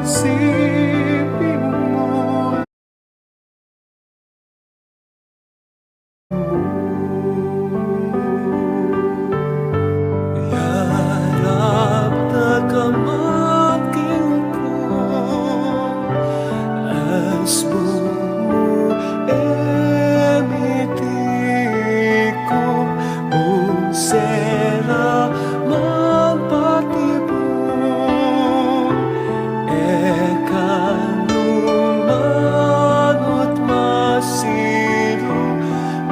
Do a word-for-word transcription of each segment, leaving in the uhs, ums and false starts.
Siping mu. Yarap na ka man king ku, asbun mu e mitikum, nung sera man patibun, e ka nu manut masiru,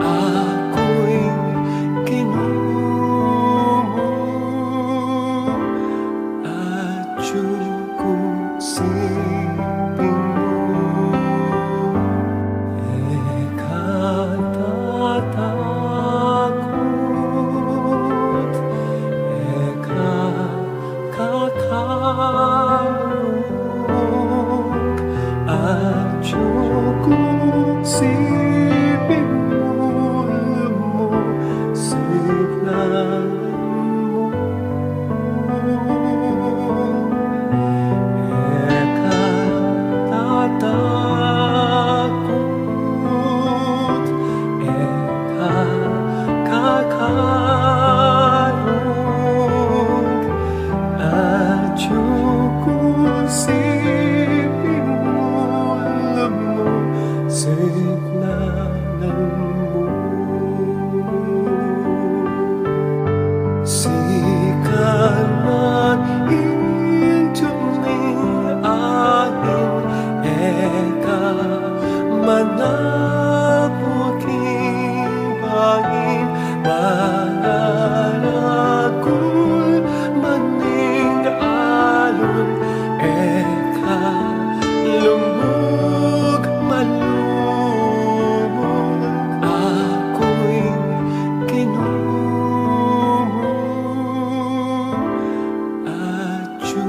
aku ing Ginu mu, atyu ku siping mu. E ka tatakut, e ka kakalung, atyu ku siping mu, lumusignan mu. E ka tatakut, e ka kakalung, atyu ku siping mu, lumusignan mu. Sikan man ing duming ain, e ka manapul king bain, maragul man ing alun, e ka lungug malumug, aku ing Ginu mu, atyu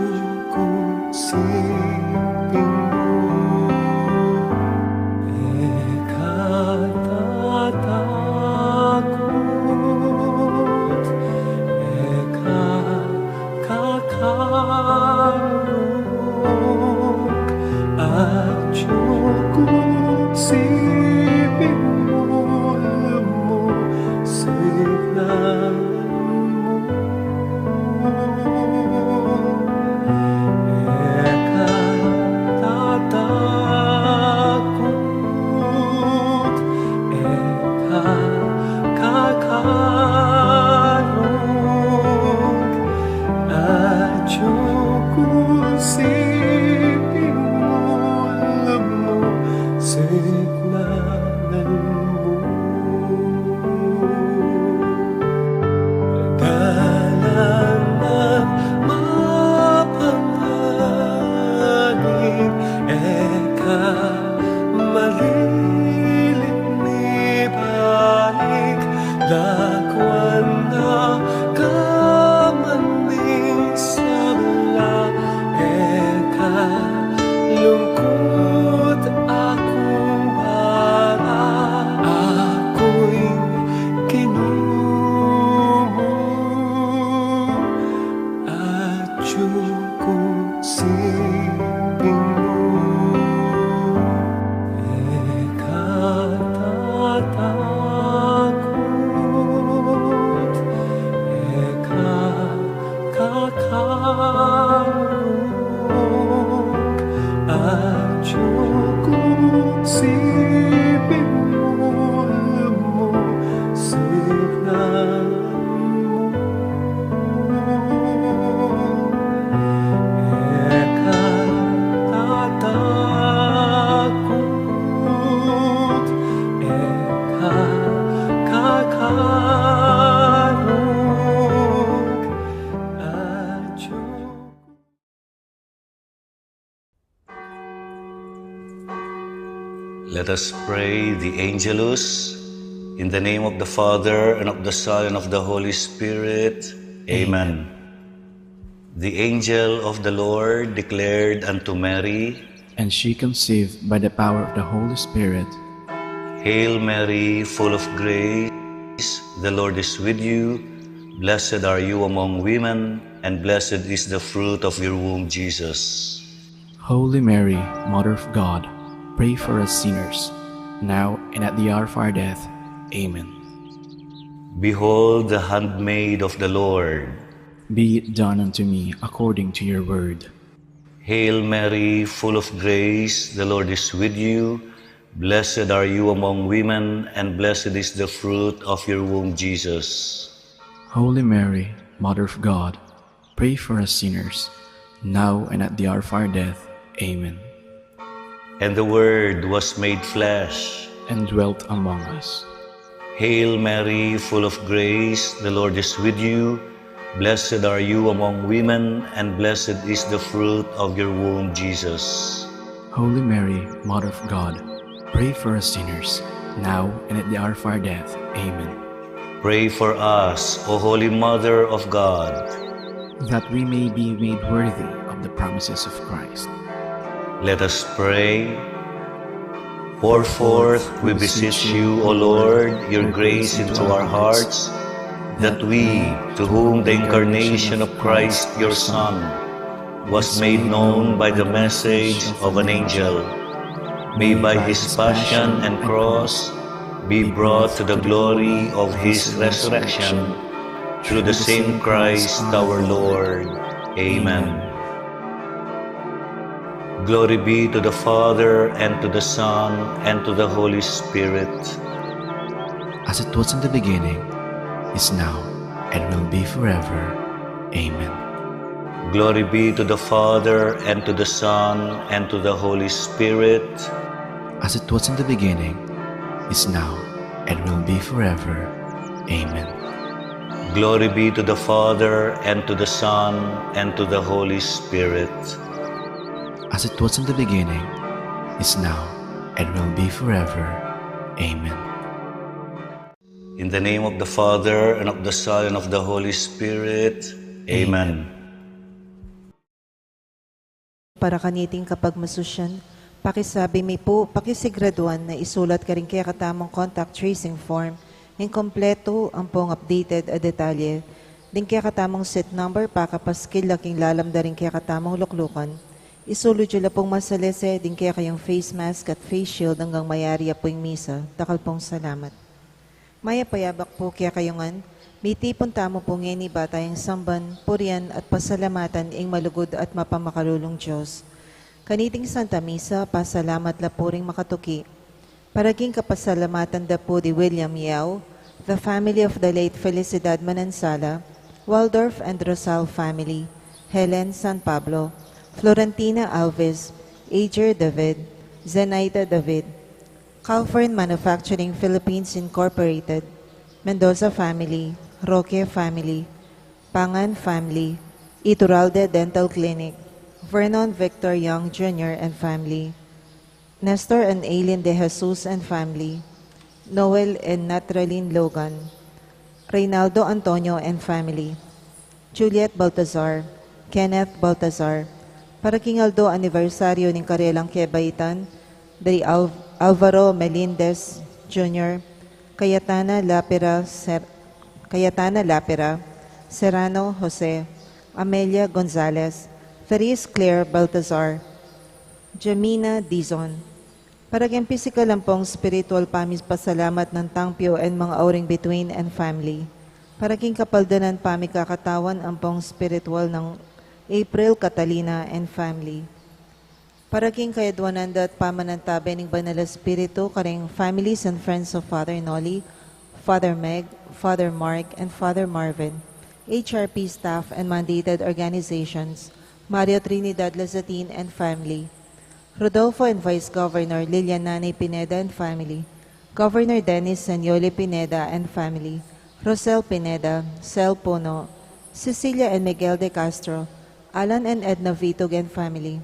ku siping mu. E ka tatakut, e ka kakalung, atyu ku siping mu, lumusignan mu. E ka tatakut, e ka kakalung, atyu ku siping mu, lumusignan mu. Dalan nang mapanganib, e ka maliling mibalik, lakwan na ka man ning sabla, e ka lungkut, aku ing bala, aku ing Ginu mu, atyu ku siping mu. E ka tatakut, e ka kakalung, atyu ku siping mu, lumusignan mu. E ka tatakut, e ka kakalung, atyu. Let us pray the Angelus. In the name of the Father, and of the Son, and of the Holy Spirit. Amen. Amen. The angel of the Lord declared unto Mary, and she conceived by the power of the Holy Spirit. Hail Mary, full of grace, the Lord is with you. Blessed are you among women, and blessed is the fruit of your womb, Jesus. Holy Mary, Mother of God, pray for us sinners, now and at the hour of our death. Amen. Behold the handmaid of the Lord. Be it done unto me according to your word. Hail Mary, full of grace, the Lord is with you. Blessed are you among women, and blessed is the fruit of your womb, Jesus. Holy Mary, Mother of God, pray for us sinners, now and at the hour of our death. Amen. And the Word was made flesh and dwelt among us. Hail Mary, full of grace, the Lord is with you. Blessed are you among women, and blessed is the fruit of your womb, Jesus. Holy Mary, Mother of God, pray for us sinners, now and at the hour of our death. Amen. Pray for us, O Holy Mother of God, that we may be made worthy of the promises of Christ. Let us pray. Pour forth, we beseech you, O Lord, your grace into our hearts, that we, to whom the incarnation of Christ, your Son, was made known by the message of an angel, may by his passion and cross be brought to the glory of his resurrection, through the same Christ our Lord. Amen. Glory be to the Father, and to the Son, and to the Holy Spirit. As it was in the beginning, is now, and will be forever. Amen. Glory be to the Father, and to the Son, and to the Holy Spirit. As it was in the beginning, is now, and will be forever. Amen. Glory be to the Father, and to the Son, and to the Holy Spirit. As it was in the beginning, is now, and will be forever. Amen. In the name of the Father, and of the Son, and of the Holy Spirit. Amen. Para kaniting kapagmasusyan, pakisabi mi pu, pakisiguraduan na isulat karing kekatamung contact tracing form ing kompletu ampong updated a detalye ding kekatamung seat number, pakapaskil la king lalam da ring kekatamung luklukan. Isulud yu la pung masalese ding kekayung face mask at face shield anggang mayari ya pu ing misa. Dakal pung salamat. Mayap a yabak pu kekayu ngan. Mitipun tamu pu ngeni ba tayang samban, purian at pasalamatan ing malugud at mapamakalulung Dios. Kaniting Santa Misa, pasalamat la pu ring makatuki. Para king kapasalamatan da pu di William Yao, the family of the late Felicidad Manansala, Waldorf and Rosal family, Helen San Pablo, Florentina Alves, Ager David, Zenaida David, Calfern Manufacturing Philippines Incorporated, Mendoza family, Roque family, Pangan family, Iturralde Dental Clinic, Vernon Victor Young Junior and family, Nestor and Aileen De Jesus and family, Noel and Natralyn Logan, Reynaldo Antonio and family, Juliet Baltazar, Kenneth Baltazar, para king aldo anibersaryo ning karelang kebaitan, dari Al-, Alvaro Melendez Junior, Cayetana Lapira Ser-, Cayetana Lapira, Serrano Jose, Amelia Gonzalez, Therese Claire Baltazar, Jamina Dizon. Para king pisikal ampong spiritual pamipasalamat nang Tangpio and mga Auring Bituin and family. Para king kapaldanan pamikakatawan ampong spiritual nang April Catalina and family. Para king kayadwanan da at pamanantabe ning Banal Espiritu karing families and friends of Father Noli, Father Meg, Father Mark, and Father Marvin, H R P staff and mandated organizations, Mario Trinidad Lazatin and family, Rodolfo and Vice Governor Lilian Nanay Pineda and family, Governor Dennis and Yoli Pineda and family, Rosel Pineda, Sel Puno, Cecilia and Miguel De Castro, Alan and Edna Vitug and family,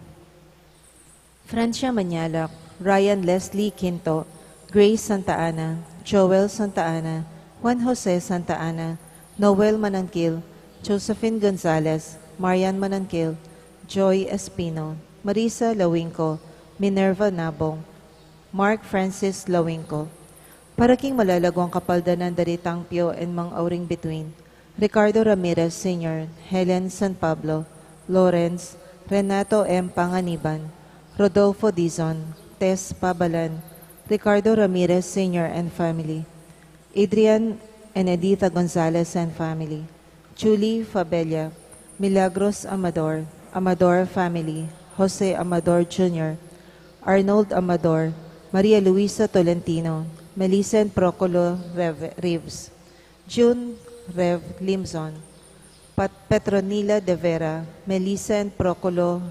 Francia Mañalac, Ryan Leslie Quinto, Grace Santa Ana, Joel Santa Ana, Juan Jose Santa Ana, Noel Mananquil, Josephine Gonzalez, Marian Mananquil, Joy Espino, Marisa Lawingco, Minerva Nabong, Mark Francis Lawingco. Para king malalaguang kapaldanan da ri Tangpio and mga Auring Bituin, Ricardo Ramirez Senior, Helen San Pablo, Lawrence, Renato M. Panganiban, Rodolfo Dizon, Tess Pabalan, Ricardo Ramirez Senior and family, Adrian and Editha Gonzalez and family, Julie Fabella, Milagros Amador, Amador family, Jose Amador Junior, Arnold Amador, Maria Luisa Tolentino, Melissa and Procolo Rev- Reeves, June Rev Limzon, Pat- Petronila de Vera, Melissa and Procolo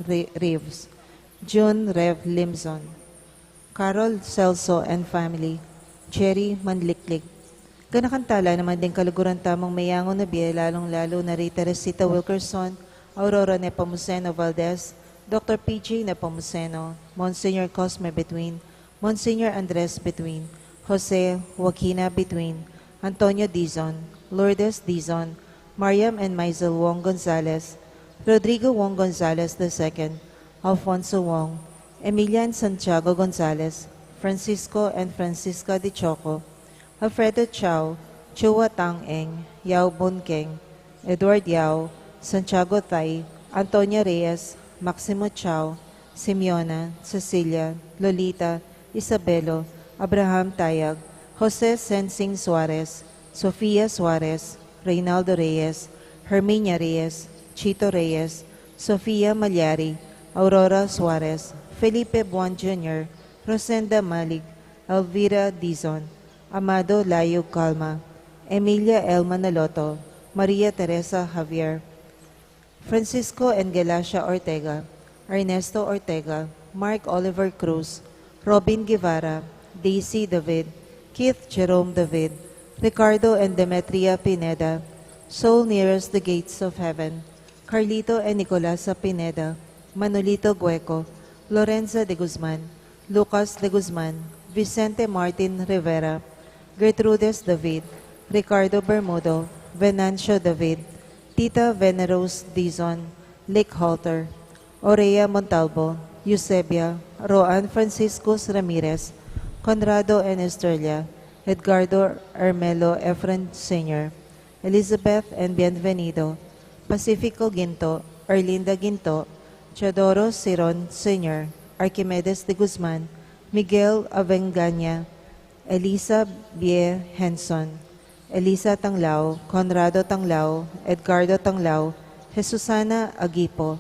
Re- Reeves, June Rev Limzon, Carol Celso and family, Jerry Manliklik. Ganakan tala naman ding kaluguran tamung meyangu na bie, lalung-lalu na ri Teresita Wilkerson, Aurora Nepomuceno Valdez, Doctor P J Nepomuceno, Monsignor Cosme Between, Monsignor Andres Between, Jose Joaquina Between, Antonio Dizon, Lourdes Dizon, Mariam and Maisel Wong Gonzalez, Rodrigo Wong Gonzalez the second, Alfonso Wong, Emilia and Santiago Gonzalez, Francisco and Francisca de Choco, Alfredo Chao, Chua Tang Eng, Yao Bun Keng, Edward Yao, Santiago Tay, Antonia Reyes, Maximo Chao, Simeona, Cecilia, Lolita, Isabelo, Abraham Tayag, Jose Sensing Suarez, Sofia Suarez, Reynaldo Reyes, Herminia Reyes, Chito Reyes, Sofia Malyari, Aurora Suarez, Felipe Buan Junior, Rosenda Malig, Elvira Dizon, Amado Layug Calma, Emilia L. Manaloto, Maria Teresa Javier, Francisco and Gelacia Ortega, Ernesto Ortega, Mark Oliver Cruz, Robin Guevara, Daisy David, Keith Jerome David, Ricardo and Demetria Pineda, Soul Nearest the Gates of Heaven, Carlito and Nicolasa Pineda, Manolito Gueco, Lorenza de Guzman, Lucas de Guzman, Vicente Martin Rivera, Gertrudes David, Ricardo Bermudo, Venancio David, Tita Veneros Dizon, Lake Halter, Orea Montalvo, Eusebia, Roan Franciscus Ramirez, Conrado and Estrella, Edgardo Armelo Efren Senior, Elizabeth and Bienvenido, Pacifico Ginto, Erlinda Ginto, Teodoro Siron Senior, Archimedes de Guzman, Miguel Avenganya, Elisa Bie Henson, Elisa Tanglao, Conrado Tanglao, Edgardo Tanglao, Jesusana Agipo,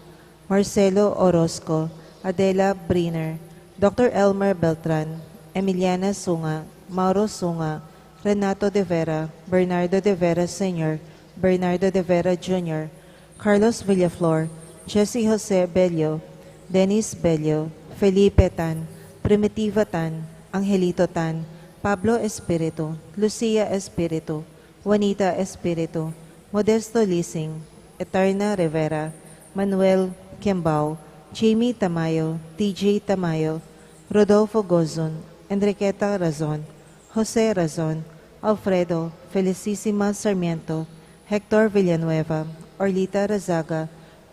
Marcelo Orozco, Adela Briner, Doctor Elmer Beltran, Emiliana Sunga, Mauro Sunga, Renato de Vera, Bernardo de Vera Senior, Bernardo de Vera Junior, Carlos Villaflor, Jesse Jose Bello, Dennis Bello, Felipe Tan, Primitiva Tan, Angelito Tan, Pablo Espiritu, Lucia Espiritu, Juanita Espiritu, Modesto Lising, Eterna Rivera, Manuel Kembao, Jamie Tamayo, T J Tamayo, Rodolfo Gozun, Enriqueta Razon, Jose Razon, Alfredo, Felicissima Sarmiento, Hector Villanueva, Orlita Razaga,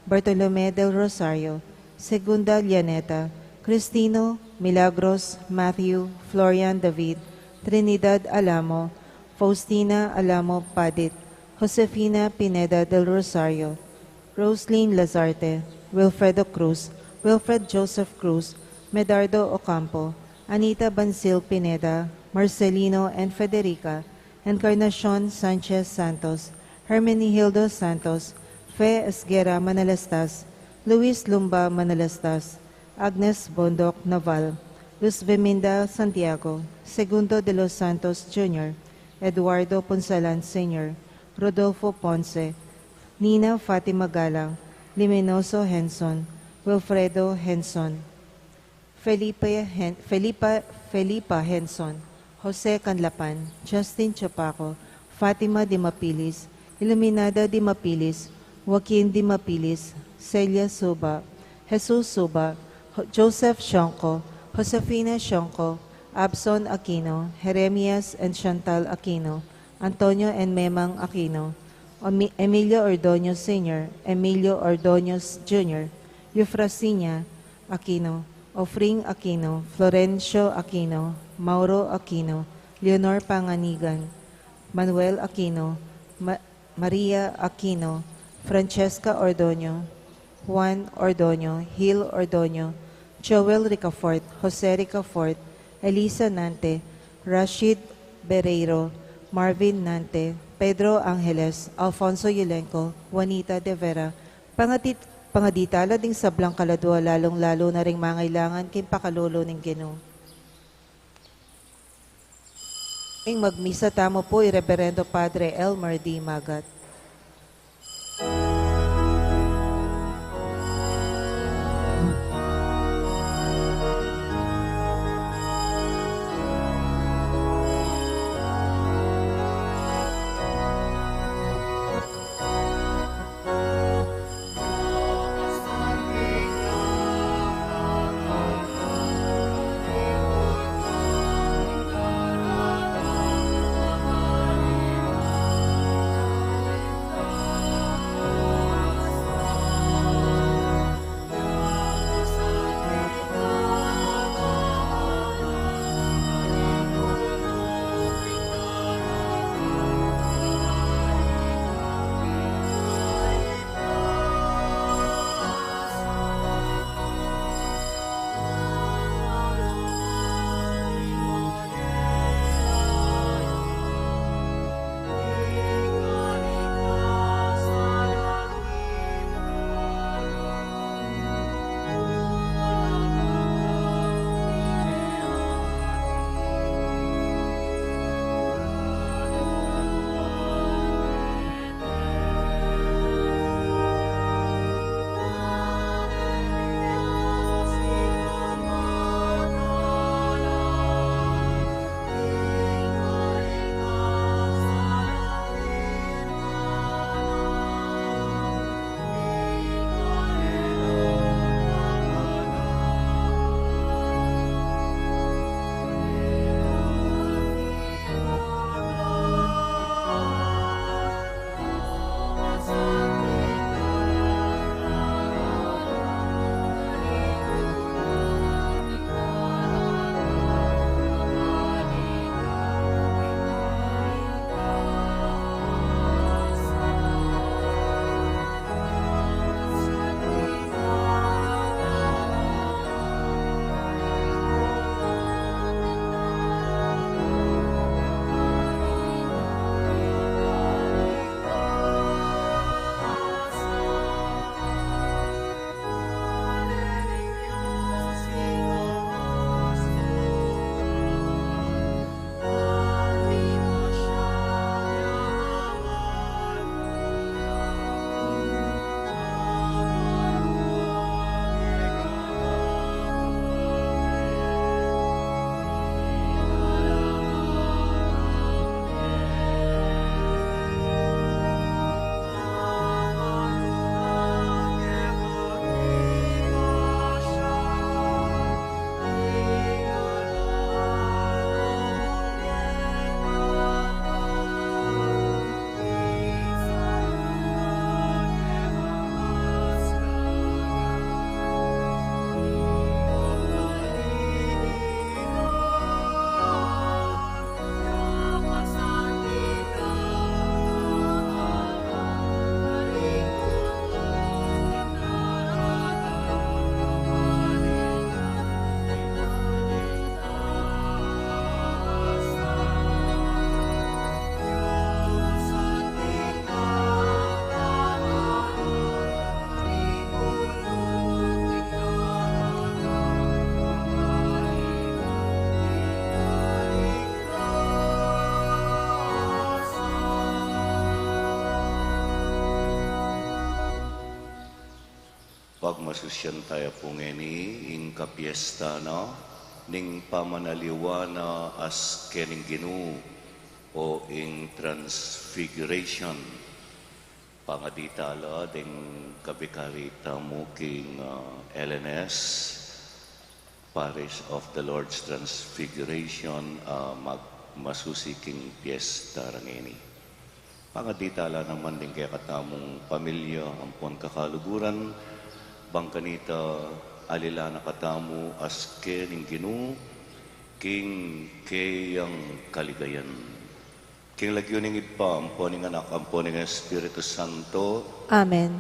Bartolome del Rosario, Segunda Llaneta, Cristino, Milagros, Matthew, Florian David, Trinidad Alamo, Faustina Alamo Padit, Josefina Pineda del Rosario, Roslyn Lazarte, Wilfredo Cruz, Wilfred Joseph Cruz, Medardo Ocampo, Anita Bansil Pineda, Marcelino and Federica, Encarnacion Sanchez Santos, Hermenegildo Santos, Fe Esguerra Manalastas, Luis Lumba Manalastas, Agnes Bondoc Naval, Luz Beminda Santiago, Segundo de los Santos Junior, Eduardo Punsalan Senior, Rodolfo Ponce, Nina Fatima Galang, Limenoso Henson, Wilfredo Henson, Felipe Hen-, Felipa, Felipa Henson, Jose Canlapan, Justin Chapaco, Fatima Dimapilis, Iluminada Dimapilis, Joaquin Dimapilis, Celia Suba, Jesus Suba, Jo-, Joseph Shonco, Josefina Shonco, Abson Aquino, Jeremias and Chantal Aquino, Antonio and Memang Aquino, Omi-, Emilio Ordonio Senior, Emilio Ordonio Junior, Eufrasinia Aquino, Ofring Aquino, Florencio Aquino, Mauro Aquino, Leonor Panganigan, Manuel Aquino, Ma-, Maria Aquino, Francesca Ordonio, Juan Ordoño, Gil Ordoño, Joel Ricafort, Jose Ricafort, Elisa Nante, Rashid Bereiro, Marvin Nante, Pedro Angeles, Alfonso Yulenco, Juanita de Vera, pangadi-, pangadi tala ding sablang kaladua, lalung-lalu na ring mangailangan king pakalulu ning Ginu. Ing magmisa tamu pu i Reberendo Padre Elmer D. Magat. Pagmasusyan taya pu ngeni ing kapiesta na ning pamanaliwa na aske ning Ginu o ing Transfiguration. Pangadi tala deng kabikari tamu king, ah, L N S, Parish of the Lord's Transfiguration, ah, magmasusi king piesta ra ngeni. Pangadi tala naman ding kekatamung pamilya ampon kakaluguran, bang kanita alilan na katamu aske ning Ginu king keyang kaligayan. King lagyu ning Ibpa, ampo ning Anak, ampo ning Espiritu Santo. Amen.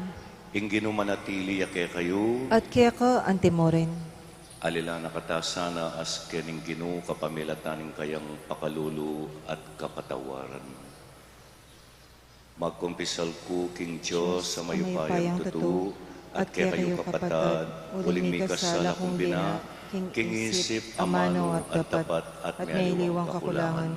Ing Ginu manatili ya kekayu. At keka antimurin. Alilan na kata sana aske ning Ginu kapamilatan ning kayang pakalulu at kapatawaran. Magkumpisal ku king Dios a mayupayang tutu, at kekayu kapatad, uling mikasala kung bina king isip, amanu, at dapat, at miyaliwang kakulangan.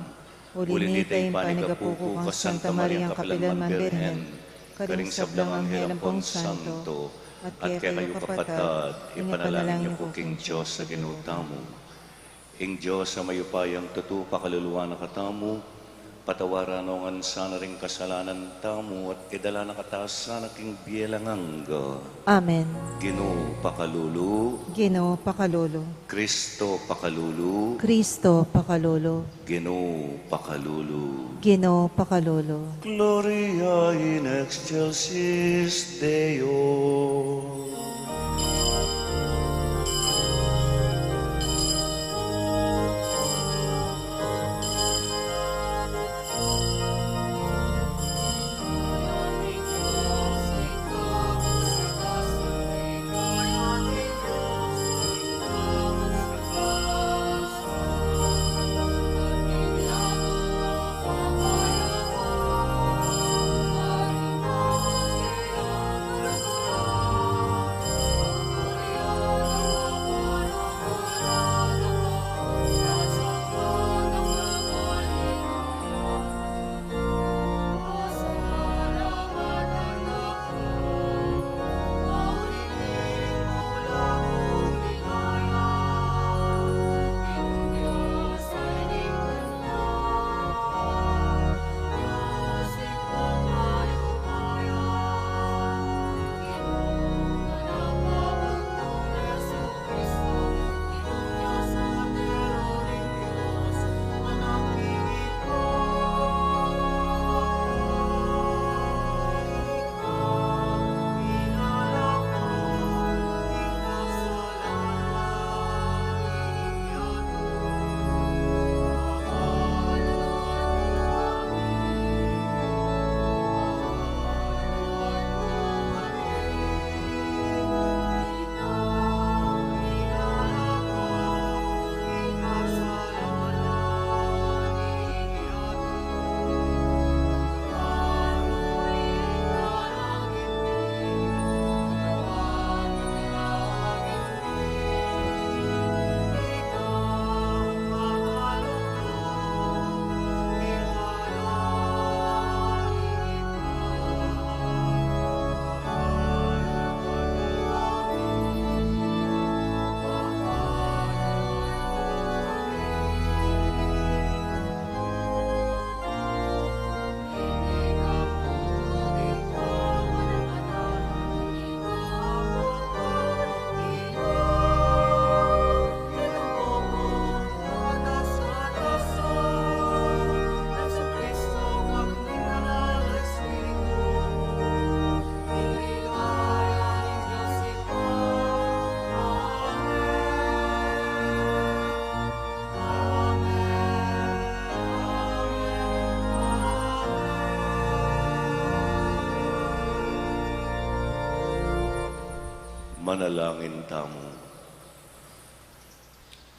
Uli na nita ing panigapu ku kang Santa Mariang kapilanman Birhen, karing sablang anghel ampong santo, at kekayu kapatad, ipanalangin yu ku king Dios a Ginu tamu. Ing Dios a mayupayang tutu pakaluluan na katamu, patawaran no ngan sana ring kasalanan tamu, at idala na kata sana king bie alang angga. Amen. Ginu pakalulu. Ginu pakalulu. Kristo pakalulu. Kristo pakalulu. Ginu pakalulu. Ginu pakalulu. Gloria in excelsis Deo. Manalangin tamu.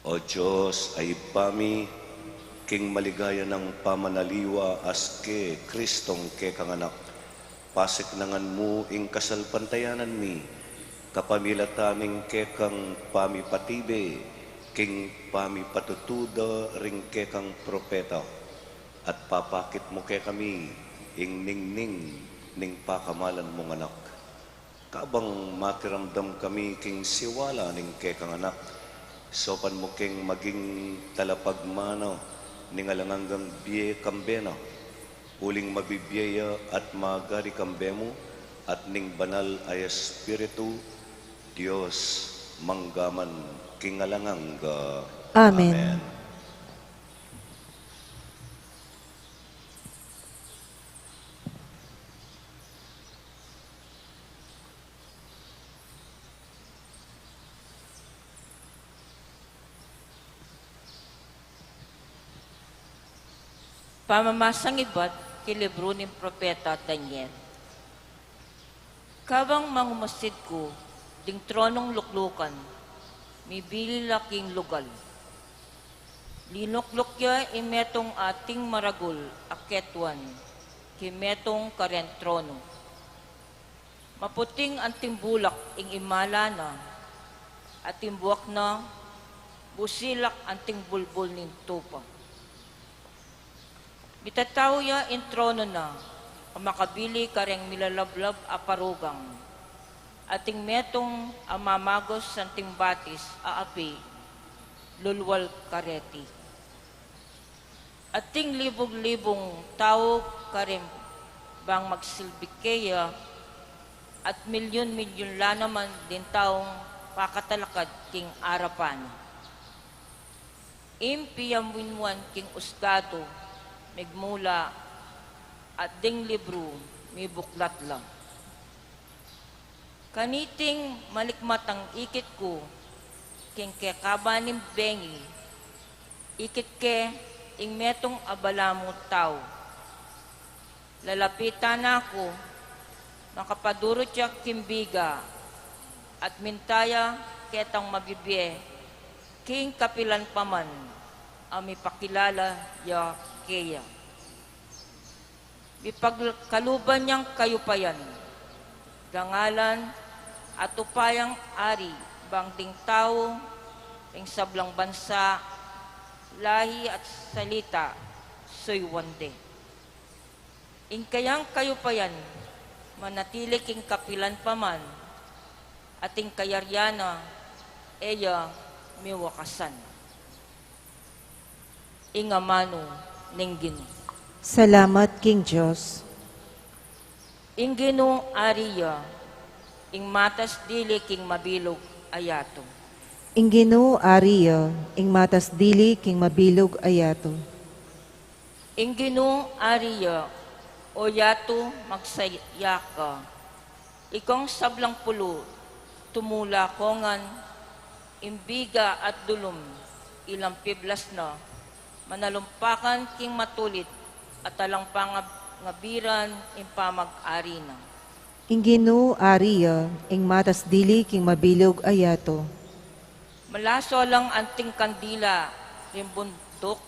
O Dios a Ibpa mi, king maligaya nang pamanaliwa aske Kristong kekang Anak, pasiknangan mu ing kasalpantayanan mi, kapamilatan ning kekang pamipatibe, king pamipatutu da ring kekang propeta, at papakit mu kekami ing ningning ning pakamalan mung Anak. Kabang makiramdam kami king siwala ning kekang Anak, saupan mu keng maging talapagmana ning alang anggang bie kambe na, uling mabibie ya at magari kambe mu at ning Banal a Espiritu, Dios, mangga man king alang angga. Amen. Amen. Pamamasang ibat king libru ning propeta Daniel. Kabang mangumasid ku ding tronung luklukan, mibili la king lugal. Linukluk ya ing metung ating maragul a ketuan king metung karen tronu. Maputing anting bulak ing imala na, at ing buak na busilak anting bulbul ning tupa. Mitatau ya ing tronu na, a makabili kareng milalablab a parugang, at ing metung a mamagus anting batis a api, lulwal kareti. Ating libung-libung tau kareng bang magsilbi keya, at milyun-milyun la naman ding taung pakatalakad king arapan na. Ing piyaminmuan king usgadu, migmula, at ding libru, mibuklat la. Kaniting malikmat ang ikit ku, king kekaban ning bengi, ikit ke ing metung a balamu tau. Lalapitan na ku, makapadurut ya king biga, at minta ya ketang mabibie king kapilan pa man a mipakilala ya keya. Mipagkaluban yang kayupayan, dangalan, at upayang ari bang ding tau ring sablang bansa, lahi at salita, suyuan de. Ing kayang kayupayan manatili king kapilan pa man, at ing kayarian na e ya miwakasan. Ing amanu ning Ginu. Salamat king Dios. Ing Ginu ari ya, ing matas dili king mabilug a yatu. Ing Ginu ari ya, ing matas dili king mabilug a yatu. Ing Ginu ari ya, o yatu, magsaya ka. Ikong sablang pulu, tumula ka ngan, ing biga at dulum, ilang piblas na, manalumpakan king matulid, at alang pangabiran ing pamag-ari na. Ing Ginu ari ya, ing matas dili king mabilug a yatu. Malaso lang anting kandila ring bunduk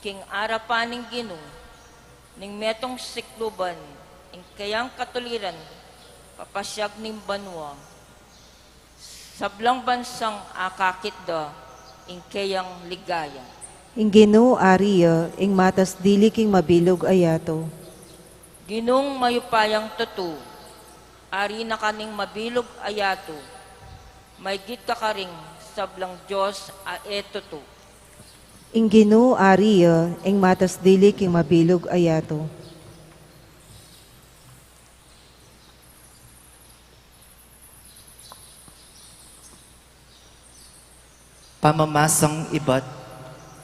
king arapan ning Ginu, ning metung sikluban ing kayang katuliran, papasiag ning banua. Sablang bansang akakit da ing kayang ligaya. Ing Ginu ari ya, ing matas dili king mabilug a yatu. Ginung mayupayang tutu, ari na ka ning mabilug a yatu, maygit ka karing sablang dios a e tutu. Ing Ginu ari ya, ing matas dili king mabilug a yatu. Pamamasang ibat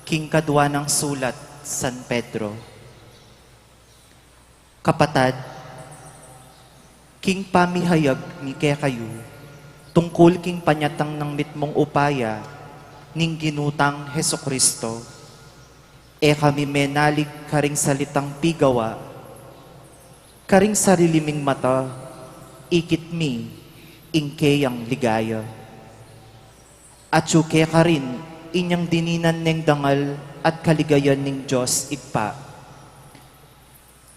king kadua nang sulat San Pedro. Kapatad, king pamihayag mi kekayu tungkul king panyatang nang mitmung upaya ning Ginu tang Jesucristo, e kami menalig karing salitang pigawa. Karing sarili ming mata, ikit mi ing keyang ligaya. Atyu kekarin inyang dininan neng dangal at kaligayan ning Dios Ibpa.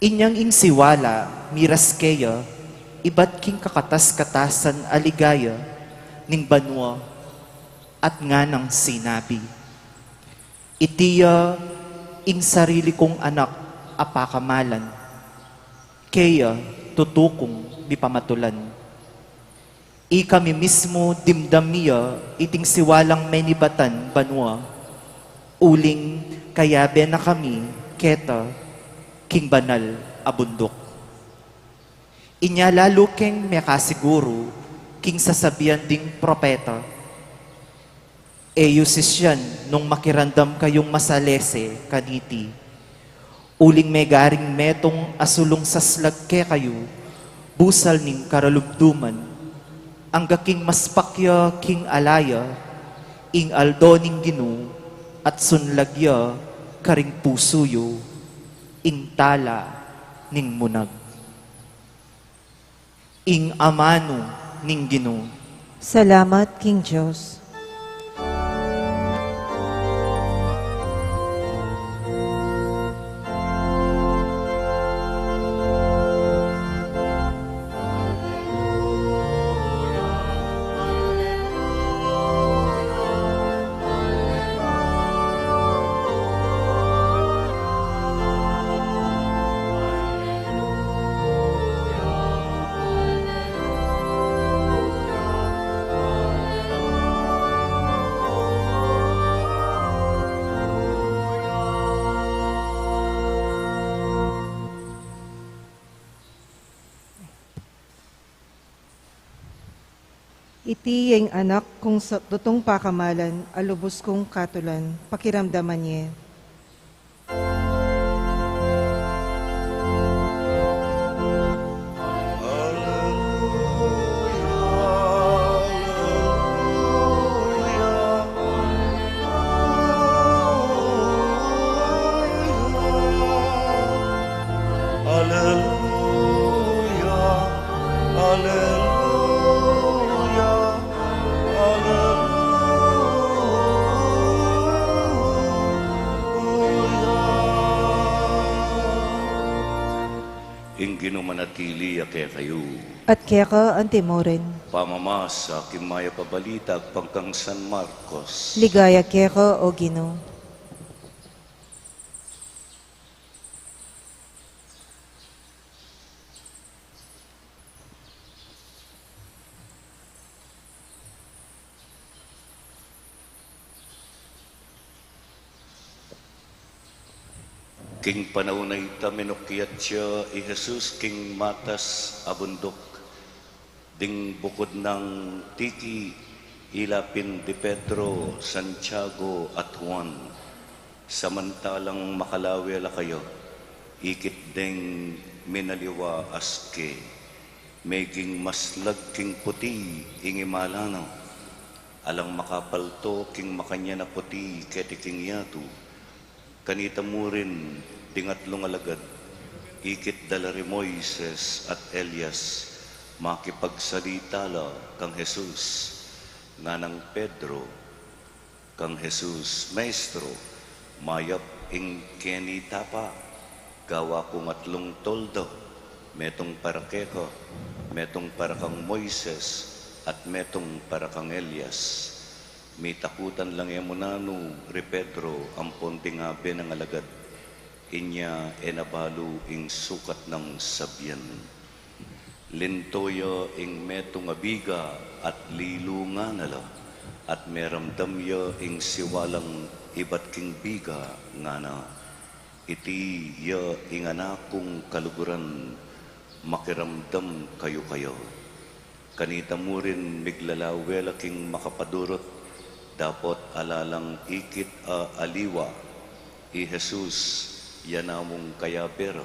Inyang ing siwala miras keya ibat king kakatas-katasan a ligaya ning banua, at nganang sinabi, "Iti ya ing sarili kung anak a pakamalan, keya tutu kung mipamatulan." Ikami mismu dimdam mi ya iting siwalang menibatan banua, uling kayabe na kami keta king banal a bunduk. Inya lalu keng mekasiguru king sasabian ding propeta, "E yu sisian nung makiramdam kayung masalese kaniti, uling megaring metung a sulung saslag kekayu, busal ning karalumduman, angga king maspak ya king ala ya ing aldo ning Ginu, at sunlag ya karing pusu yu ing tala ning munag." Ing amanu ning Ginu. Salamat king Dios. Iti ya ing anak kung sa tutung pakamalan, a lubus kung katulan, pakiramdaman ye. Aleluya, aleluya, aleluya. Ing Ginu manatili ya kekayu. At keka antimurin. Pamamasa king mayap a balita agpang kang San Marcos. Ligaya keka, O Ginu. King panaun a ita, minukyat ya i Jesus king matas a bunduk. Ding bukud nang tiki, ila pin di Pedro, Santiago, at Juan. Samantalang makalawe la kaya, ikit deng minaliwa aske, meging maslag king puti ing imala na. Alang makapalto king makanyan a puti keti king yatu. Kanita mu rin ding atlung alagad, ikit da la ri Moises at Elias, makipagsalita la kang Jesus. Nganang Pedro kang Jesus, "Maestro, mayap ing keni tapa. Gawa kung atlung tolda, metung para keka, metung para kang Moises, at metung para kang Elias." Mitakutan lang e mu nanu ri Pedro ampon ding abe nang alagad. Inya e na balu ing sukat nang sabian. Linto ya ing metung a biga at lilungan na la, at meramdam ya ing siwalang ibat king biga, ngana, "Iti ya ing anak kung kaluguran, makiramdam kayu kaya." Kanita mu rin miglalawe la king makapadurut, dapot ala lang ikit a aliwa i Jesus, ya namung kayabe ra.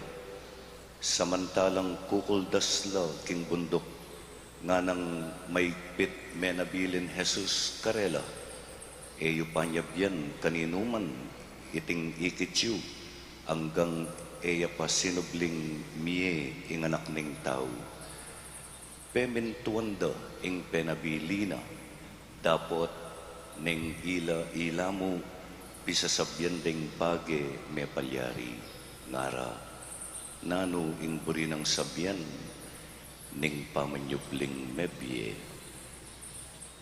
Samantalang kukuldas la king bunduk, nganang maigpit menabilin Jesus karela, "E yu pa nyabian kaninuman iting ikit yu, anggang e ya pa sinubling mie ing Anak ning Tau." Pemintuan da ing penabili na, dapot neng ila-ila mu, pisasabian deng bage mepalyari, ngara, "Nanu ing buri nang sabian ning pamanyubling mebie?"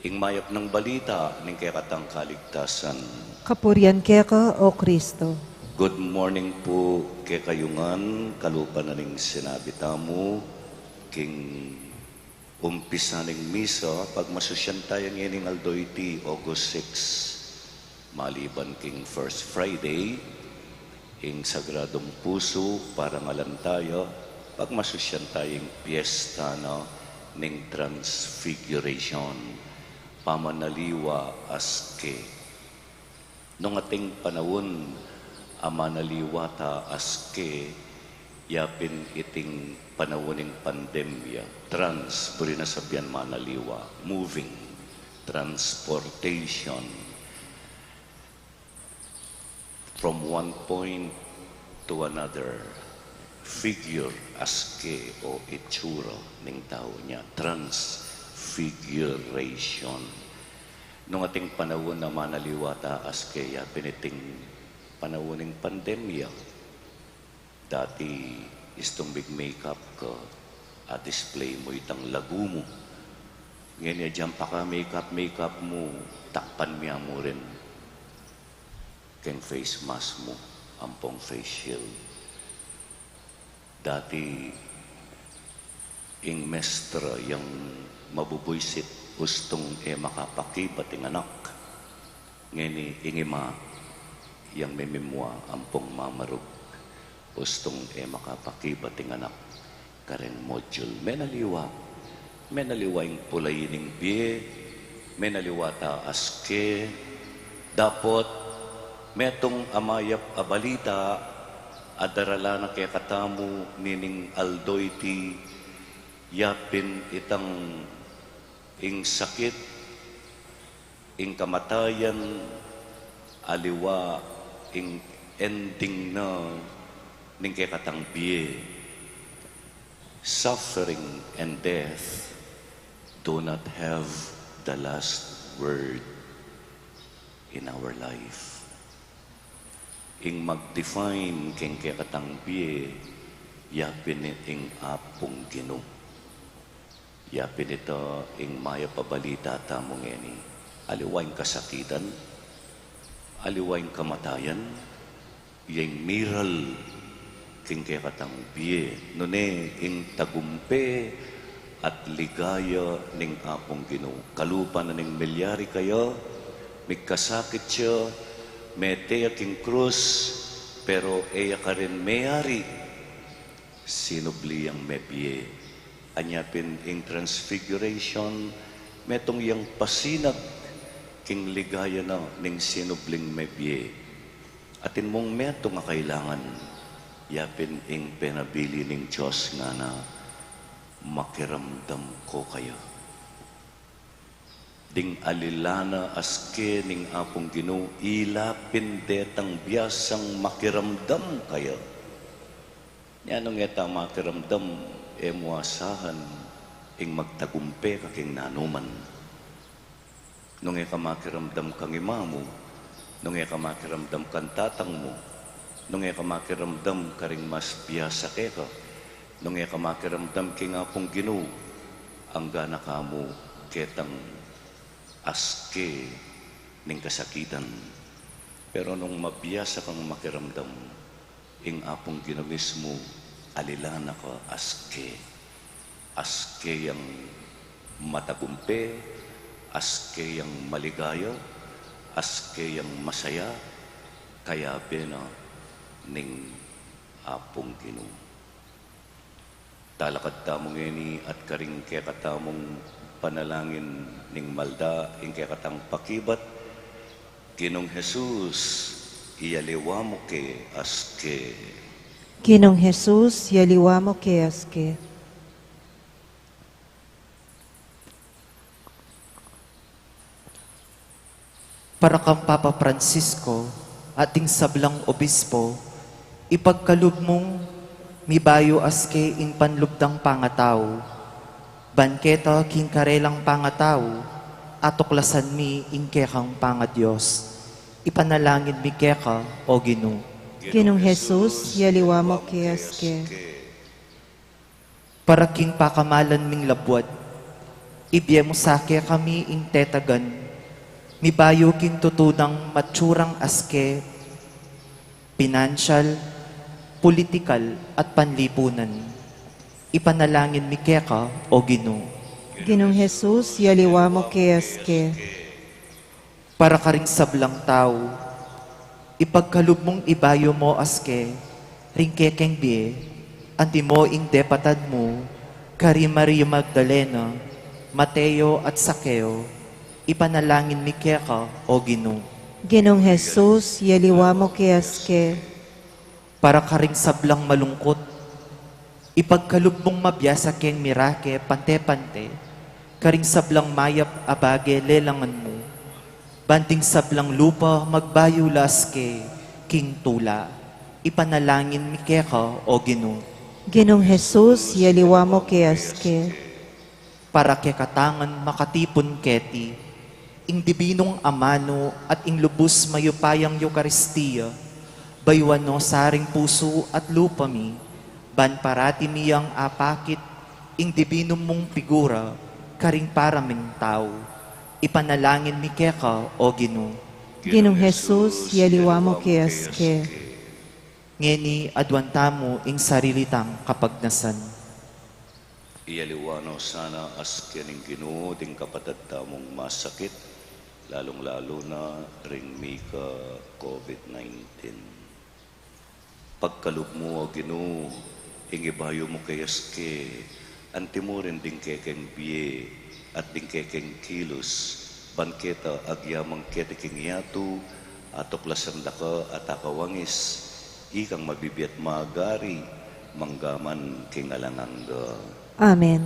Ing mayap nang balita ning kekatang kaligtasan. Kapurian keka, O Kristo. Good morning pu kekayu ngan, kalupa na ning sinabi tamu, king umpisa ning misa, pagmasusyan taya ngening aldo iti, August six. Maliban king First Friday, ing Sagradong Pusu, parangalan taya, pagmasusyan taya ing piesta na ning Transfiguration, pamanaliwa aske. Nung ating panaun a manaliwa ta aske, yapin iting panaun ning pandemya, trans, buri na sabian manaliwa, moving, transportation. From one point to another, figure, aske o itsura ning tau, nya transfiguration. Nung ating panaun a manaliwa ta aske, ya pin iting panaun ning pandemya, dati istung mig-makeup ka, a-display mu itang lagu mu. Ngeni, agyang paka-makeup, makeup mu, takpan me mu rin keng face mask mu ampong face shield. Dati ing mestra yang mabubuisit, ustung e makapakibat ing anak. Ngeni ing ima yang mimimua ampong mamarug, ustung e makapakibat ing anak kareng module. Menaliwa, menaliwa ing pulayi ning bie, menaliwa ta aske. Dapot metung a mayap a balita a daralan na kekatamu nining aldo iti, ya pin itang ing sakit, ing kamatayan, aliwa ing ending na ning kekatang bie. Suffering and death do not have the last word in our life. Ing mag-define keng kekatang bie, ya pin ing Apung Ginu. Ya pin ita ing mayap a balita tamu ngeni. Aliwa ing kasakitan, aliwa ing kamatayan, ya ing miral king kekatang bie, nune ing tagumpe at ligaya ning Apung Ginu. Kalupa na ning milyari kaya, migkasakit ya, mete ya king krus, pero e ya karin meyari. Sinubli yang mebie. Anya pin ing transfiguration, metung yang pasinag king ligaya na ning sinubling mebie. Atin mung metung a kailangan, ya pin ing penabili ning Dios ngana, makiramdam ko kaya. Ding alilan a aske ning Apung Ginu, ila pin detang biasang makiramdam kaya. Nya nung e ta makiramdam, e mu asahan ing magtagumpe ka king nanuman. Nung e ka makiramdam kang ima mu, nung e ka makiramdam kang tatang mu, nung e ka makiramdam karing mas biasa keka, nung e ka makiramdam king Apung Ginu, angga na ka mu ketang aske ning kasakitan. Pero nung mabiasa kang makiramdam, ing Apung Ginu mismu, alilan na ka aske. Aske yang matagumpe, aske yang maligaya, aske yang masaya, kayabe na ning Apung Ginu. Talakad tamu ngeni at karing kekatamung panalangin ning malda ing kekatang pakibat, Ginung Jesus, iyaliwa mu ke aske. Ginung Jesus, iyaliwa mu ke aske. Para kang Papa Francisco at ding sablang obispo, ipagkalub mung mibayu aske ing panlub dang pangatau, ban keta king karelang pangatau, atuklasan mi ing kekang pangadios. Ipanalangin mi keka, O Ginu. Ginung Jesus, iyaliwa mu ke aske. Para king pakamalan ming labuad, ibie mu sa kekami ing tetagan, mibayu king tutunang matsurang aske, pinansyal, politikal, at panlipunan. Ipanalangin mi keka, O Ginu. Ginung Jesus, iyaliwa mu ke aske. Para karing sablang tau, ipagkalub mung ibayu mu aske ring kekeng bie, antimo ing depatad mu kari Maria Magdalena, Mateo at Sakeo, ipanalangin mi keka, O Ginu. Ginung Jesus, iyaliwa mu ke aske. Para karing sablang malungkut, ipagkalub mung mabiasa keng mirake pante-pante, karing sablang mayap a bage lelangan mu, ban ding sablang lupa magbayu la aske king tula. Ipanalangin mi keka, O Ginu. Ginung Jesus, yaliwa mu ke aske. Para kekatang makatipun keti, ing dibinung amanu at ing lubus mayupayang Eukaristia, bayuan no sa ring pusu at lupa mi, ban parati mi yang apakit ing dibinum mung pigura karing para ming tau. Ipanalangin mi keka, O Ginu. Ginung Jesus, yaliwa mu ke aske. Ngeni aduan tamu ing sarili tang kapagnasan. Iyaliwa no sana aske ning Ginu ding kapatad tamung masakit, lalung-lalu na ring mika COVID nineteen. Pagkalub mu, O Ginu, ing ibayu mu ke aske, anti mu rin ding kekeng bie at ding kekeng kilus, ban keta agyamang keti king yatu, atuklasan da ka at akawangis, ikang mabibie at magari, manggaman king alang angga. Amen.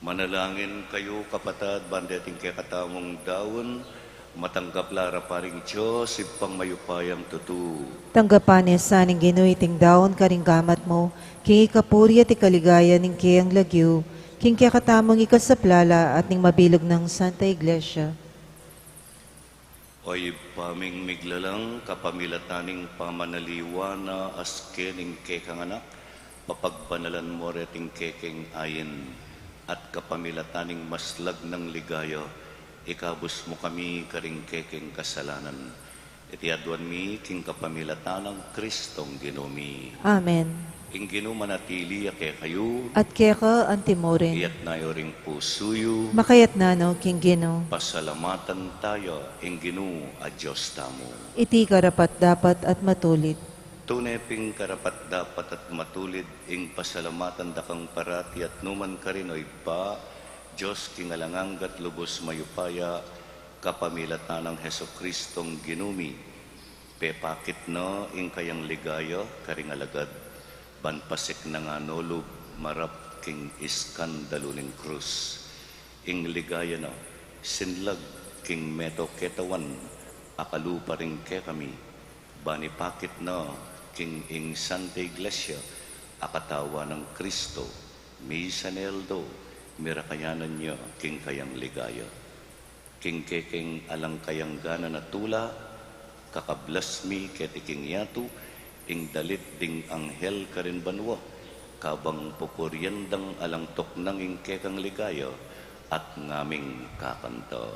Manalangin kayu, kapatad, ban deting kekatamung daun, matanggap la para ring Dios, Ibpang mayupayang tutu. Tanggapan na sa ning Ginu iting daun karing gamat mu, king ikapuri at ikaligaya ning keyang lagyu, king kekatamung ikasaplala at ning mabilug nang Santa Iglesia. O Ibpa ming miglalang, kapamilatan ning pamanaliwa na aske ning kekang Anak, papagbanalan mu reting kekeng ain, at kapamilatan ning maslag nang ligaya, ikabus mu kami karing kekeng kasalanan. Iti aduan mi king kapamilatan nang Kristong Ginu mi. Amen. Ing Ginu manatili ya kekayu. At keka antimurin. Iyatna yu ring pusu yu. Makayatna no king Ginu. Pasalamatan taya ing Ginu a Dios tamu. Iti karapat-dapat at matulid. Tune pin karapat-dapat at matulid ing pasalamatan da kang parati at numan karin, O Ibpa, Dios king alang angga at lubus mayupaya, kapamilatan nang Jesucristong Ginu mi. Pepakit na ing kayang ligaya karing alagad, ban pasiknangan no lub marap king iskandalu ning krus. Ing ligaya na, sinlag king meto ketawan, akalupa rin kekami, ban ipakit na king ing Santa Iglesia, a katawan nang Cristo, misan e aldo, mirakayanan ya king kayang ligaya. King kekeng alang kayang gana na tula, kakablas mi keti king yatu, ing dalit ding anghel karin banua, kabang pupurian dang alang tuknang ing kekang ligaya, at ngaming kakanta.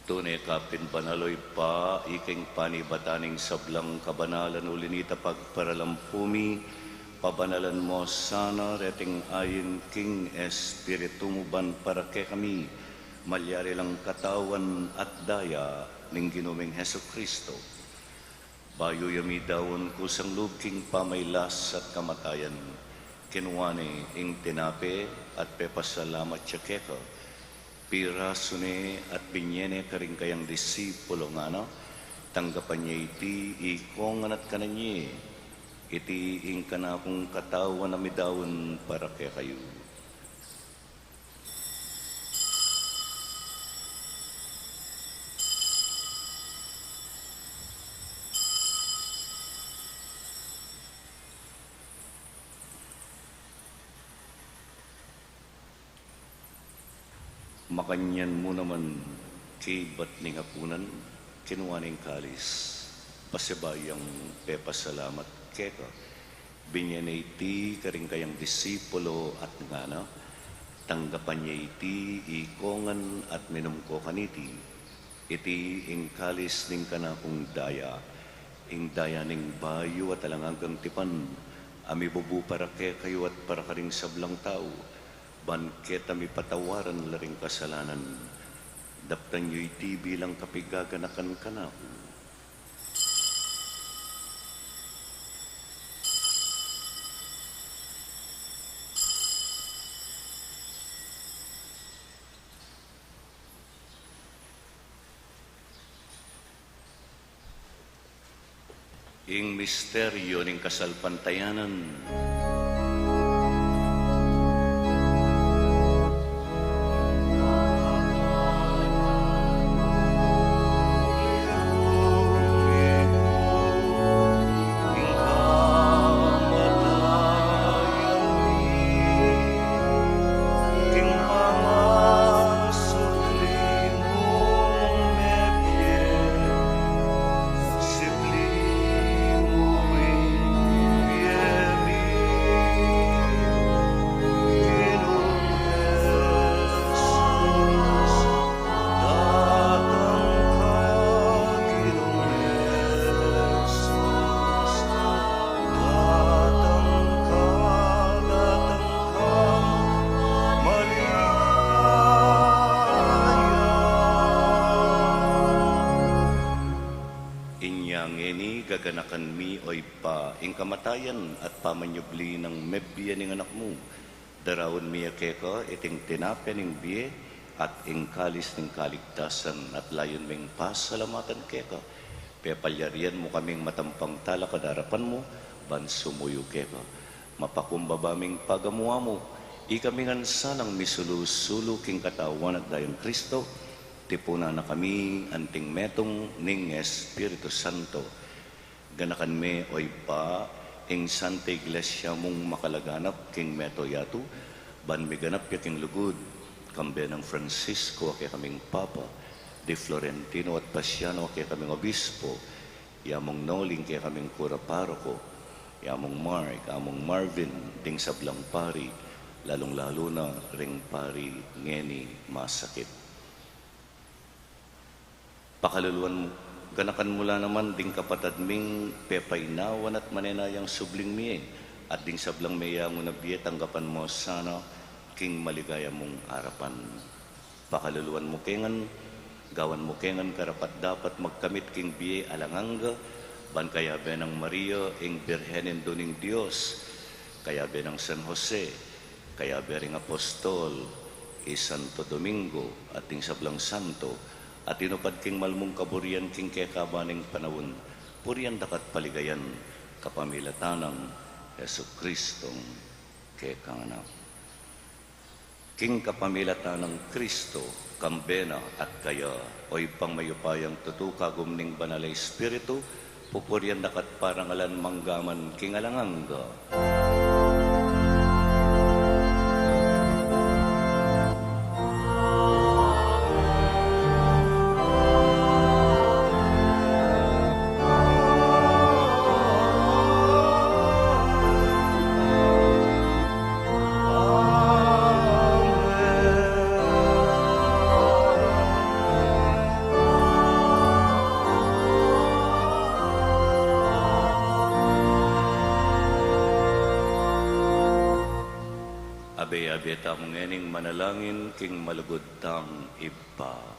Tune ka pin banal, o Ibpa, ika ing panibatan ning sablang kabanalan, uli nita pagparalampu mi, pabanalan mo sana reting ayin king Espiritu mu ban para kekami, malyari lang katawan at daya ning Ginu ming Jesucristo. Bayu ya midaun kusang lub king pamailas at kamatayan, kinua ne ing tinape at pepasalamat ya keka, pirasu ne at binye ne karing kayang disipulo, ngana, tanggapan ye iti ikongan at kanan ye, iti ing kanakung katawan a midaun para kekayu. Makanyan mu naman, kaybat ning apunan, kinua ne ing kalis, pasibayu yang pepasalamat keka, binye ne iti karing kayang disipulo at ngana, tanggapan ye iti ikongan at minum ko kaniti, iti ing kalis ning kanakung daya, ing daya ning bayu at alang anggang tipan, a mibubu para kekayu at para karing sablang tau, ban keta mipatawaran la ring kasalanan. Daptan yu iti bilang kapigaganakan kanaku. Ing misteryu ning kasalpantayanan. Inya ngeni gaganakan mi, O Ibpa, ing kamatayan at pamanyubli nang mebie ning Anak mu. Daraun mi ya keka iting tinape ning bie at ing kalis ning kaligtasan, at layun ming pasalamatan keka. Pepalyarian mu kaming matampang talakad king arapan mu, ban sumuyu keka. Mapakumbaba ming pagamu-amu, ikami ngan sanang misulu-sulu king katawan at dayang Kristo, tipunan na kami anting metung ning Espiritu Santo. Ganakan me, O Ibpa, ing Santa Iglesia mung makalaganap king mabilug a yatu, ban miganap ya king lugud, kambe nang Francisco a kekaming Papa, di Florentino at Pasiano a kekaming Obispo, ya mung Noli a kekaming Kura Paroko, ya mung Mark, ya mung Marvin, ding sablang pari, lalung-lalu na ring pari ngeni masakit. Pakaluluan mu, ganakan mu la naman ding kapatad ming pepainawan at manenayang subling mie, at ding sablang meyangu na bie tanggapan mu sana king maligaya mung arapan. Pakaluluan mu ke ngan, gawan mu ke ngan karapat-dapat magkamit king bie alang angga, ban kayabe nang Maria, ing Birhen Indu ning Dios, kayabe nang San Jose, kayabe ring apostol, i Santo Domingo, at ding sablang santo, a tinupad king mal mung kaburian king kekaban ning panaun, purian daka at paligayan, kapamilatan nang Jesucristong kekang Anak. King kapamilatan nang Kristo, kambe na at kaya, O Ibpang mayupayang tutu, kagum ning Banal a Espiritu, pupurian daka at parangalan mangga man king alang angga. Abe-abe tamu ngening manalangin king malugud tang Ibpa.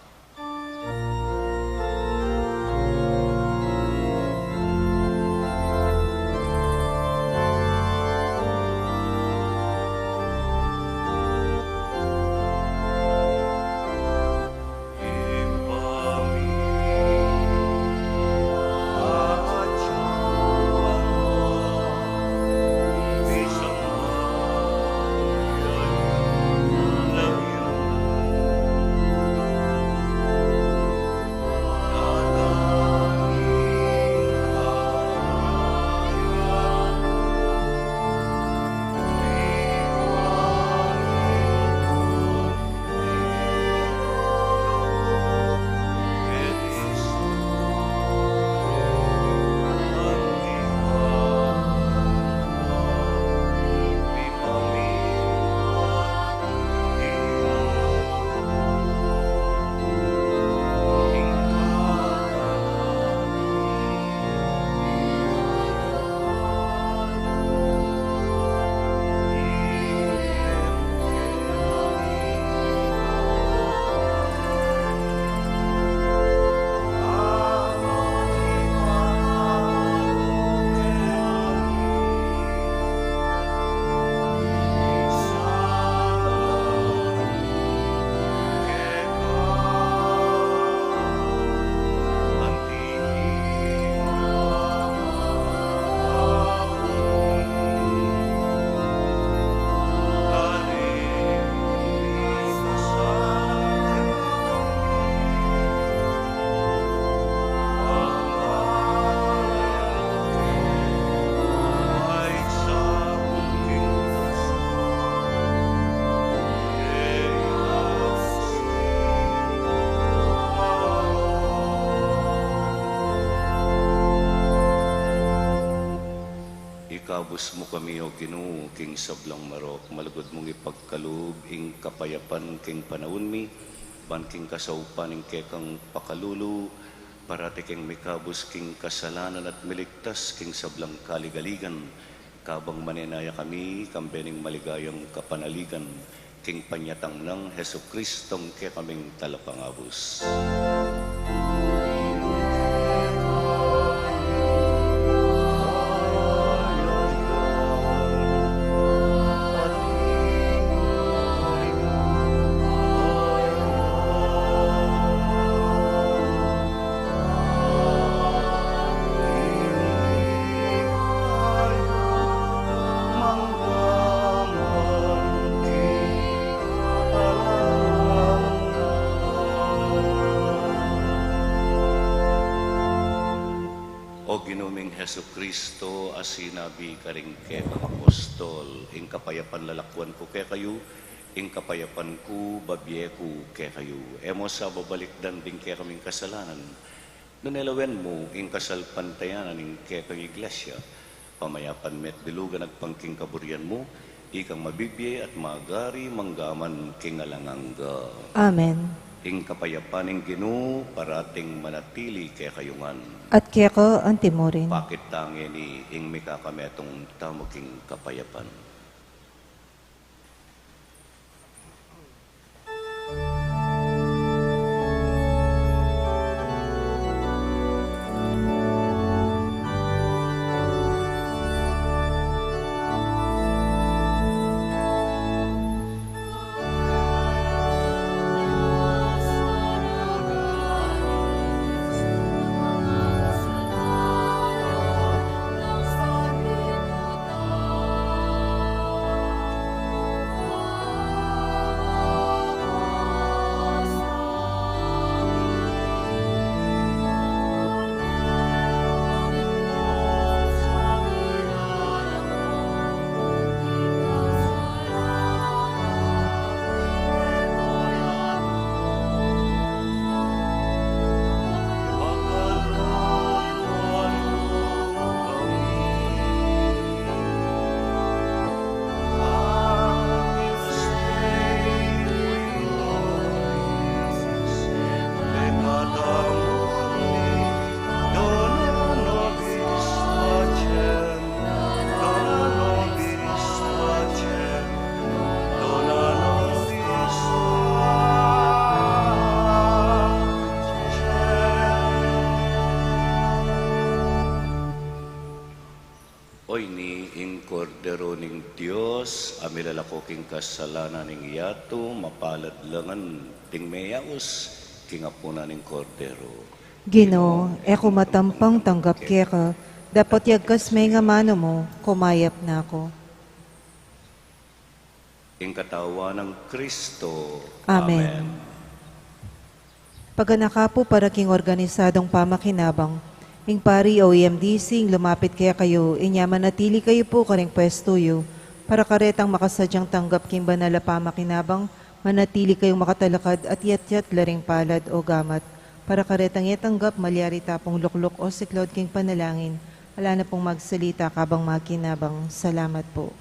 Ikabus mu kami, O Ginu, king sablang marok, malugud mung ipagkalub ing kapayapan king panaun mi, ban king kasaupan ning kekang pakalulu, parati keng mikabus king kasalanan at miligtas king sablang kaligaligan, kabang manenaya kami kambe ning maligayang kapanaligan, king panyatang nang Jesucristong kekaming Talapangabus. O Ginu ming Jesucristo, a sinabi karing kekang apostol, ing kapayapan lalakwan ku kekayu, ing kapayapan ku babie ku kekayu. E mu sa babalikdan ding kekaming kasalanan, nune lawen mu ing kasalpantayanan ning kekang Iglesia, pamayapan me at bilugan agpang king kaburian mu, ikang mabibie at magari mangga man king alang angga. Amen. Ing kapayapan ning Ginu parating manatili kekayu ngan. At keka antimurin. Pakit ta ngeni ing mikakametung tamu king kapayapan. O ini ing Kordero ning Dios, a milalako king kasalanan ning yatu, mapalad la ngan ding meyaus king apunan ning Kordero. Ginu, e ku matampang tanggap keka, dapot yagkas me ing amanu mu, kumayap na ku. Ing katawan nang Kristo. Amen. Amen. Paganaka pu para king organisadong pamakinabang, ing pari o E M D C ing lumapit kekayu, inya manatili kayu pu karing pwestu yu, para karetang makasadyang tanggap king banal a pamakinabang, manatili kayung makatalakad at yatyat la ring palad o gamat, para karetang e tanggap malyari tapung lukluk o siklaud king panalangin, ala na pung magsalita kabang makinabang. Salamat pu.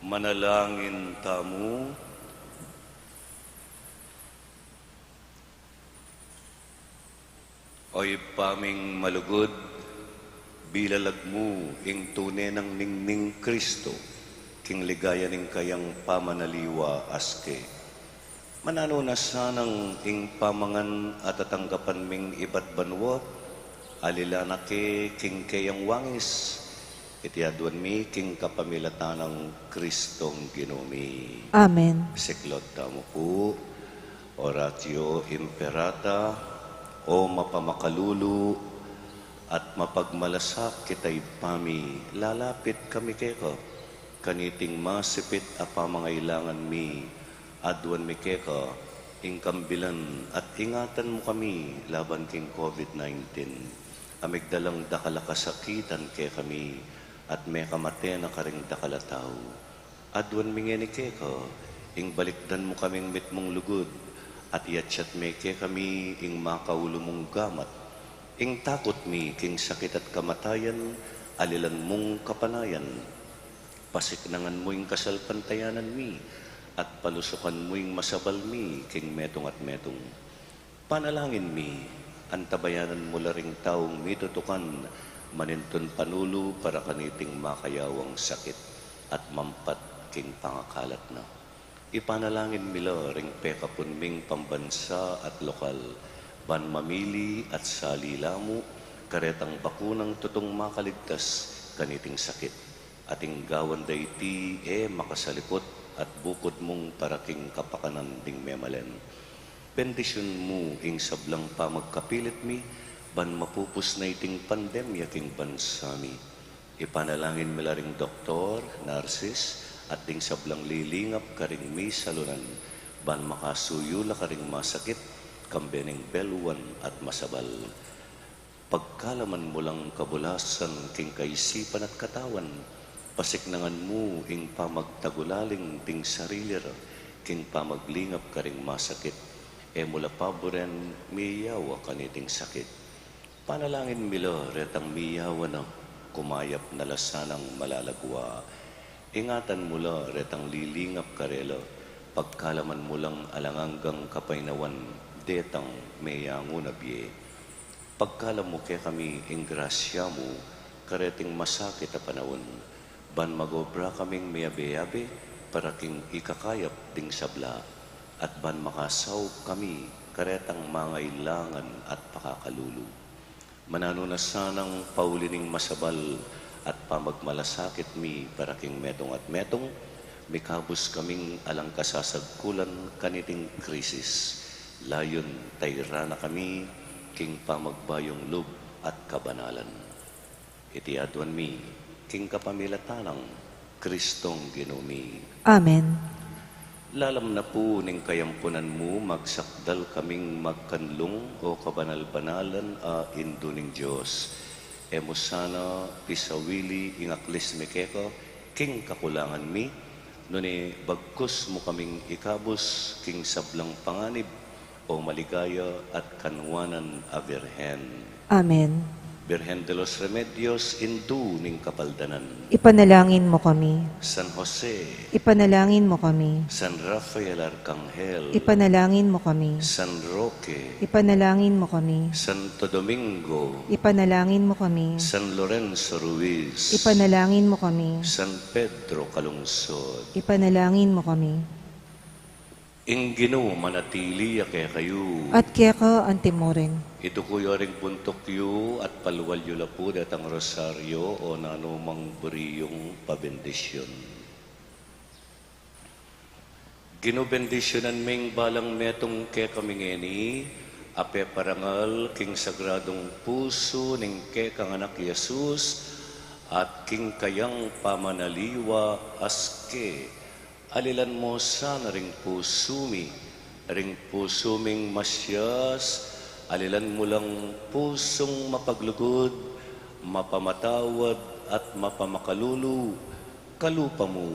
Manalangin tamu. O Ibpa ming malugud, bilalag mu ing tune nang ningning Kristo king ligaya ning kayang pamanaliwa aske. Mananu na sanang ing pamangan a tatanggapan ming ibat banua, alilan na ke king keyang wangis, iti aduan mi king kapamilatan nang Kristong Ginu mi. Amen. Siklaud tamu pu. Oratio Imperata. O mapamakalulu at mapagmalasakit a Ibpa mi, lalapit kami keka kaniting masipit a pamangailangan mi. Aduan mi keka ing kambilan at ingatan mu kami laban king COVID nineteen a migdalang dakal a kasakitan kekami at mekamate na karing dakal a tau. Aduan mi ngeni keka ing balikdan mu kaming mitmung lugud at iatsat me kekami ing makaulu mung gamat. Ing takut mi king sakit at kamatayan, alilan mung kapanayan. Pasiknangan mu ing kasalpantayanan mi at palusukan mu ing masabal mi king metung at metung. Panalangin mi, antabayanan mu la ring taung mitutukan manintun panulu para kaniting makayawang sakit at mampat king pangakalat na. Ipanalangin mi la ring pekapun ming pambansa at lokal, ban mamili at sali la mu karetang bakunang tutung makaligtas kaniting sakit. At ing gawan da iti e makasaliput at bukud mung para king kapakanan ding memalen. Bendisyun mu ing sablang pamagkapilit mi, ban mapupus na iting pandemya king bansa mi. Ipanalangin mi la ring doktor, narsis, at ding sablang lilingap karing misalunan, ban makasuyu la karing masakit, kambe ning beluan at masabal. Pagkalaman mu lang kabulasan king kaisipan at katawan, pasiknangan mu ing pamagtagulaling ding sarili ra king pamaglingap karing masakit, e mu la paburen miyawa kaniting sakit. Panalangin mi la retang miyawa na, kumayap na la sanang malalagwa. Ingatan mu la retang lilingap karela, pagkalaman mu lang alang anggang kapaynawan detang meyangu na bie. Pagkalam mu kekami ing grasya mu kareting masakit a panaun, ban magobra kaming miyabe-yabe para king ikakayap ding sabla, at ban makasaup kami karetang mangailangan at pakakalulu. Mananu na sanang pauli ning masabal at pamagmalasakit mi para king metung at metung, mikabus kaming alang kasasagkulan kaniting krisis. Layun tayran na kami king pamagbayung lub at kabanalan. Iti aduan mi king kapamilatan nang Kristong Ginu mi. Amen. Lalam na pu ning kayampunan mu, magsakdal kaming magkanlung, o kabanal-banalan a Indu ning Dios. E mu sana pisawili ing aklis mi keka king kakulangan mi, nune bagkus mu kaming ikabus king sablang panganib, o maligaya at kanwanan a Birhen. Amen. Birhen de los Remedios, Indu ning Kapaldanan. Ipanalangin mo kami. San Jose. Ipanalangin mo kami. San Rafael Arkanghel. Ipanalangin mo kami. San Roque. Ipanalangin mo kami. Santo Domingo. Ipanalangin mo kami. San Lorenzo Ruiz. Ipanalangin mo kami. San Pedro Calungsod. Ipanalangin mo kami. Ing Ginu manatili ya kekayu. At keka antimurin. Iduku yu ring buntuk yu at palual yu la pu detang rosaryo o nanumang buri yung pabendisyun. Ginu, bendisyunan ming balang metung kekami ngeni, a peparangal king sagradung pusu ning kekang anak Jesus, at king kayang pamanaliwa aske, alilan mo sana ring pusu mi, ring pusu ming masias, alilan mu lang pusung mapaglugud, mapamatawad, at mapamakalulu, kalupa mu,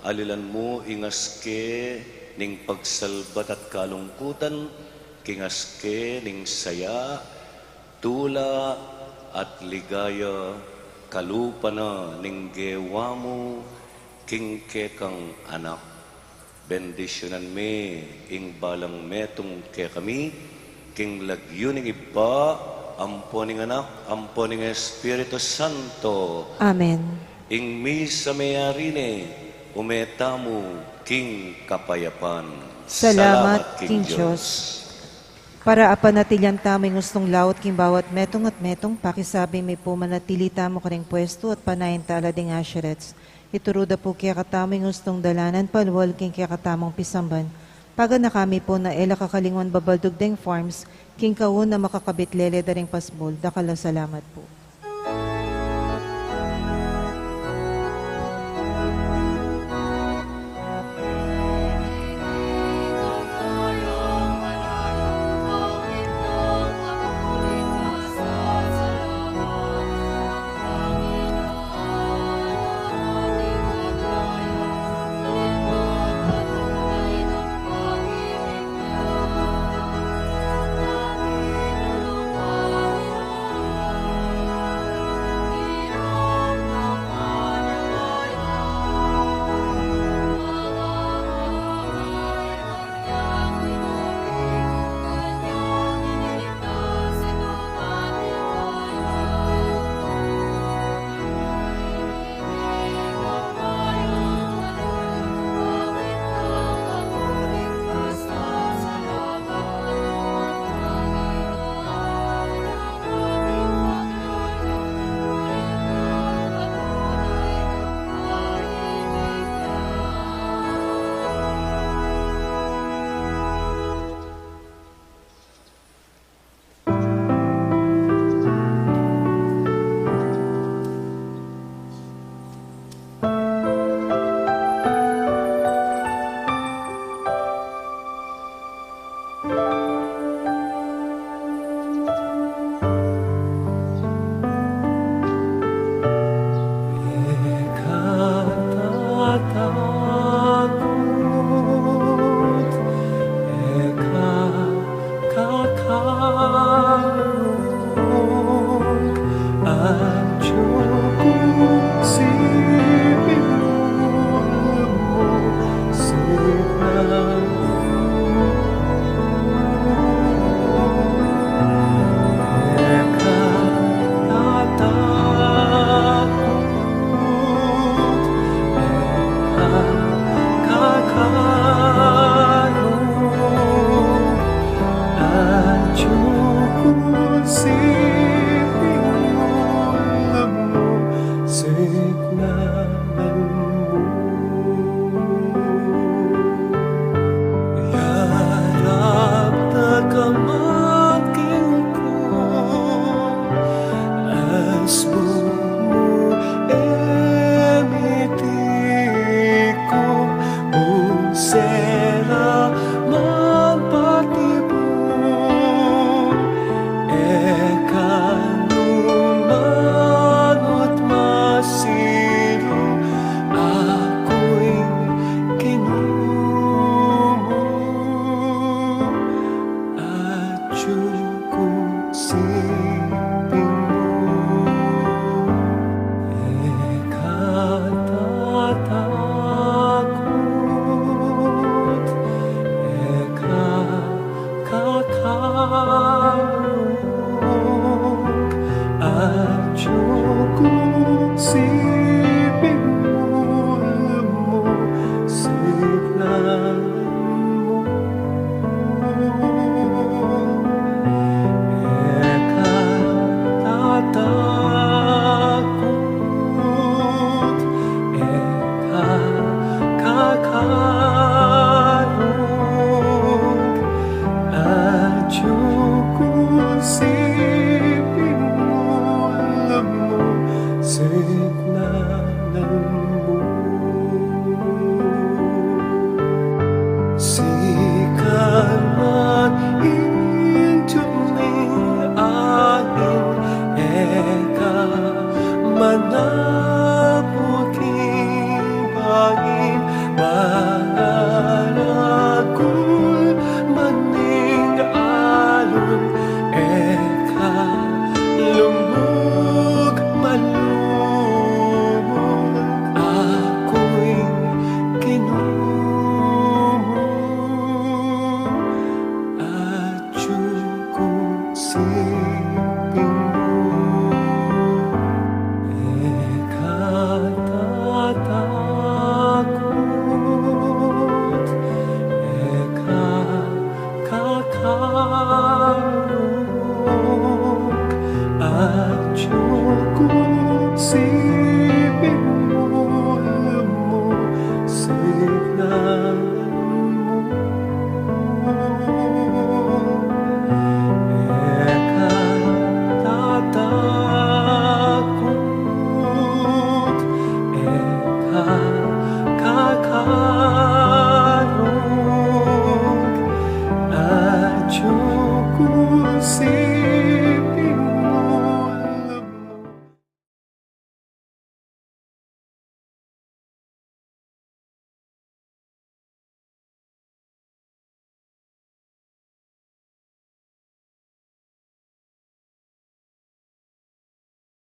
alilan mu ing aske ning pagsalbat at kalungkutan, king aske ning saya, tula, at ligaya, kalupa na ning gewa mu, King kekang anak. Bendisyunan me ing balang metung kekami, king lagyu ning Ibpa, ampo ning Anak, ampo ning Espiritu Santo. Amen. Ing misa meyari ne, ume tamu king kapayapan. Salamat king Dios. Para apanatilian tamu ing ustung laut king bawat metung at metung, pakisabi mi pu manatili tamu karing pwestu at panayan tala ding asherets. Ituru da pu kekatamu ing ustung dalanan palual king kekatamung pisamban. Paganaka mi pu na e la kakalingwan babaldug deng forms king kauna makakabit lele da ring pasbul. Dakal a salamat pu.